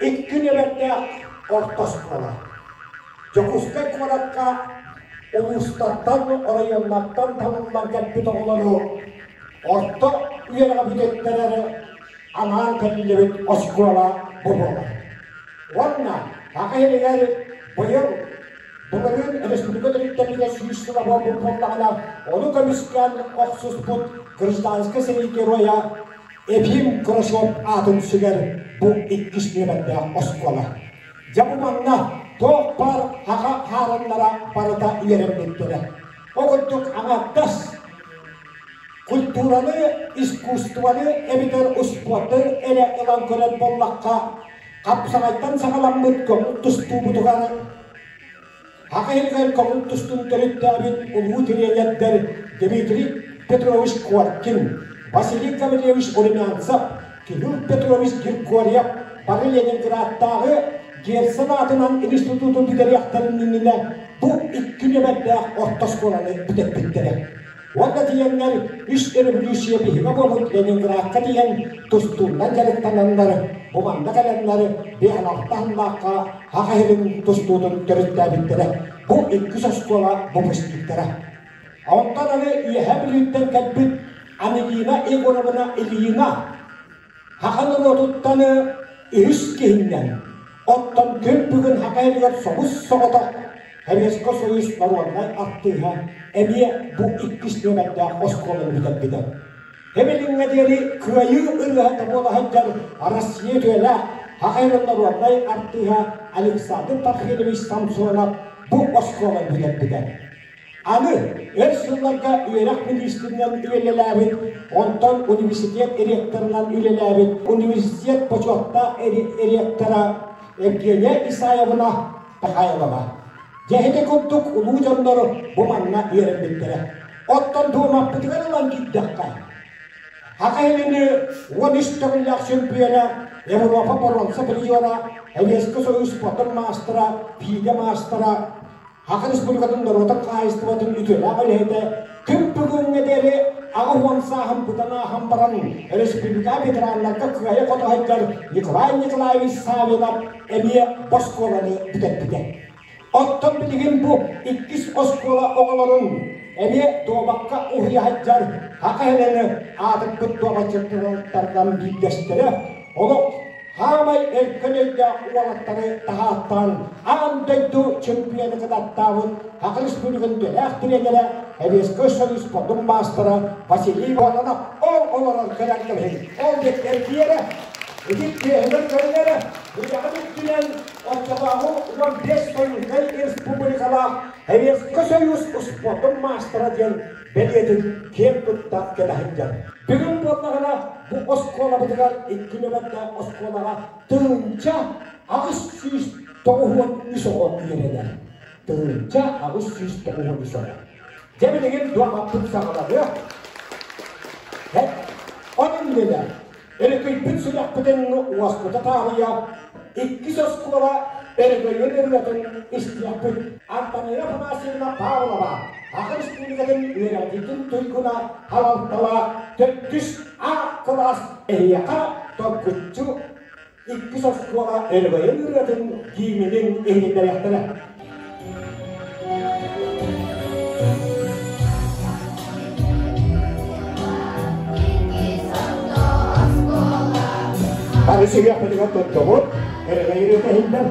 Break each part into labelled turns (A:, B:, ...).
A: Икки нүөмэрдээх орто оскуола. Дьокуускай куоракка улуустартан, оройуоннартан талыллан кэлбит оҕолору орто үөрэҕи бүтэттэрэр анаан тэриллибит оскуола бу буолар. Уонна Саха сиригэр быйыл былырыын республика төрүттэммитэ 100 сыла буолбут буоллаҕына, ону көмүскээн охсуспут гражданскай сэрии геройа Ефим Грачев аатын сүгэр бу иккис нүөмэрдээх оскуола. Дьэ бу манна туох баар хаха хаарыннара барыта үөрэммиттэрэ. Ол курдук аҥардас культураны, искусствоны эбэтэр успуорду эрэ ылан көрөр буоллахха, хапсаҕайтан саҕаламмыт көҥүл тустуубутугар Саха иһигэр көҥүл тустууну төрүттээбит улуу тириэньэрдэр Дмитрий Петрович Коркин, Василий Гаврильевич Румянцев, Кирилл Петрович Григорьев бары Ленинградтааҕы Герцен аатынан институту бүтэриэхтэрин иннинэ бу икки нүөмэрдээх орто оскуоланы бүтэрбиттэрэ. Уонна тиийэннэр үс революция биһигэ буолбут Ленинградка тиийэн тустуунан дьарыктананнар, бу манна кэлэннэр 56 сыллаахха Саха сирин тустуутун төрүттээбиттэрэ. Бу иккис оскуола выпускниктара. Онтон аны Үөһээ Бүлүүттэн кэлбит Анегина Егоровна Ильина Саха норуотуттан үһүс киһиннэн, оттон күн бүгүн Саха сиригэр собус-соҕотох Советскай Союз народнай артыыһа эмиэ бу иккис нүөмэрдээх оскуоланы бүтэрбитэ. Эбилиҥҥэ диэри Кыайыы ырыаһыта буола сылдьар Россия үтүөлээх Саха сирин народнай артыыһа Александр Парфеньевич Самсонов бу оскуоланы бүтэрбитэ. Аны өр сылларга үөрэх миниистиринэн үлэлээбит, онтон университет ректорынан үлэлээбит университет бочуоттаах ректора Евгения Исаевна Михайлова. Дьэ ити курдук улуу дьоннору бу манна үөрэммиттэрэ. Оттон дуомаппытыгар ылан киирдэххэ, Саха илини 13 төгүллээх чемпиона, Европа боруонса призера, Советский Союз спордун маастара, ФИДЕ маастара, Саха Республикатын норуотун хаһаайыстыбатын үтүөлээх үлэһитэ күн бүгүҥҥэ диэри 80 сааһын быдан ааһан баран республика ветераннарга кыайа-хото сылдьар Николай Николаевич Саввинов эмиэ оскуоланы бүтэрбитэ. Оттон билигин бу иккис оскуола оҕолорун эмиэ дуобакка уһуйа сылдьар Саха Һэлэни аатырбыт дуобатчыттардан биирдэстэрэ олох Хаамай өркөн өйдөөх уолаттары таһааттаан аан дойду чемпионы кытаттаабыт Саха Республикатын үтүөлээх тренерэ, Советскай Союз спордун маастара Василий Иванов ол олорон кэлэн кэбиһин. Ол диэки эргийэрэ, ити түөһүгэр көрүнэрэ, үрэҕин үрдүнэн оччотооҕу 15 союзнай республикалаах Советскай Союз спордун маастара диэн бэлиэтин киэн тутта кэтэ сылдьар. Бүгүн буоллаҕына бу оскуолабытыгар икки нүөмэрдээх оскуолаҕа 1893 оҕо үөрэнэр. 1893 оҕо. Дьэ билигин дуомаппыт саҕаланыа. Ол иннинэ Өрүкүйбүт сүрэхпитин уоскута таарыйа, иккис оскуола өрөгөйүн ырыатын истиэхпит. Антонина Афанасьевна Павлова, Саха Республикатын үөрэҕириитин туйгуна салалталаах төрдүс А кылаас эһиэхэ торгуччу иккис оскуола өрөгөйүн ырыатын гииминин иһитиннэриэхтэрэ. Бары сүһүөхпүтүгэр туттубут, өрөгөй ырыата иһиллэр.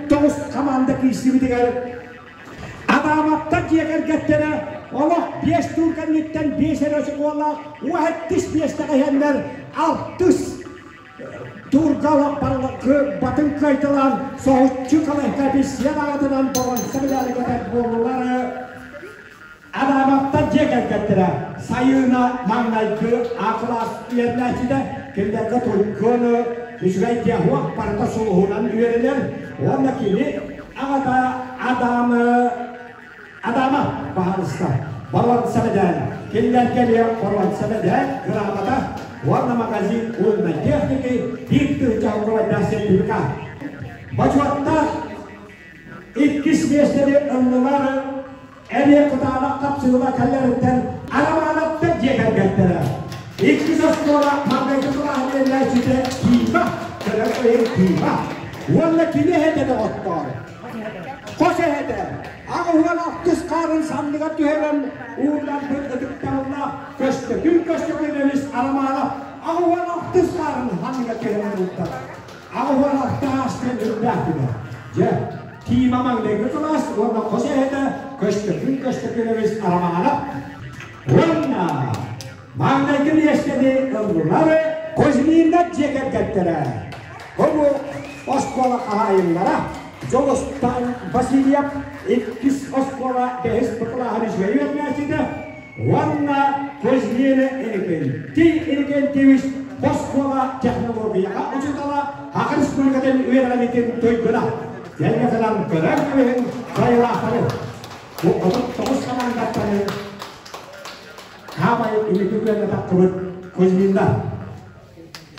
A: 39 хамаанда киирсибитигэр Адамовтар дьиэ кэргэттэрэ олох биэс туур кэнниттэн биэс эрэ оскуолаах уһэттис миэстэҕэ иһэннэр алтыс туурга олох батын кыайталаан соһуччу калайкабиссиан аатынан боруонса медали көтөр буоллулар. Адамовтар дьиэ кэргэттэрэ Сайыына маҥнайгы А кылаас үөрэнээччитэ, кинилэргэ туйгуну үчүгэй диэхуох барыта сулуһунан үөрэнэр уонна кини аҕата Адамы Адама баһаалыста боруонса мэдээл, кинилэргэ эмиэ боруонса мэдээл грамота уонна магазин умной техники 1000 холкуобайдаах сертификат. Бочуоттаах иккис миэстэни ыллылар Эмиэ кытаанах хапсыһыла кэллэриттэн Арамаанаттан дьиэ кэргэттэрэ. Иккис оскуола маҥнайгы кылааһын үөрэнээччитэ Тима, көрөр ыйын Тима. Уонна кини эһэтэ доҕоттоор. Хос эһэтэ 86 хаарын санныгар түһэрэн уурдарбыт ытыктабыллаах Көстөкүүн Көстөкүүнэбис Арамаанап 86 хаарын санныгар түһэрэн уурдар. 86 ааспын үрдээх Дьэ, Тима маҥнайгы кылаас уонна хос эһэтэ Көстөкүүн Көстөкүүнэбис Арамаанап уонна маҥнайгы миэстэни ыллылар Кузьминнар дьиэ кэргэттэрэ. Бу оскуола хаһаайыннара Дьолустан Васильев иккис оскуола бэһис кылааһын үчүгэй үөрэнээччитэ уонна Кузьмина Иннокентий Иннокентьевич оскуола технологияҕа учуутала Саха Республикатын үөрэҕириитин туйгуна. Дьэҥҥэ кэлэн көрөр көмүһүн кыайыылаахтары бу 39 хамаандаттан хаамай инники күөҥҥэ тахсыбыт Кузьминнар.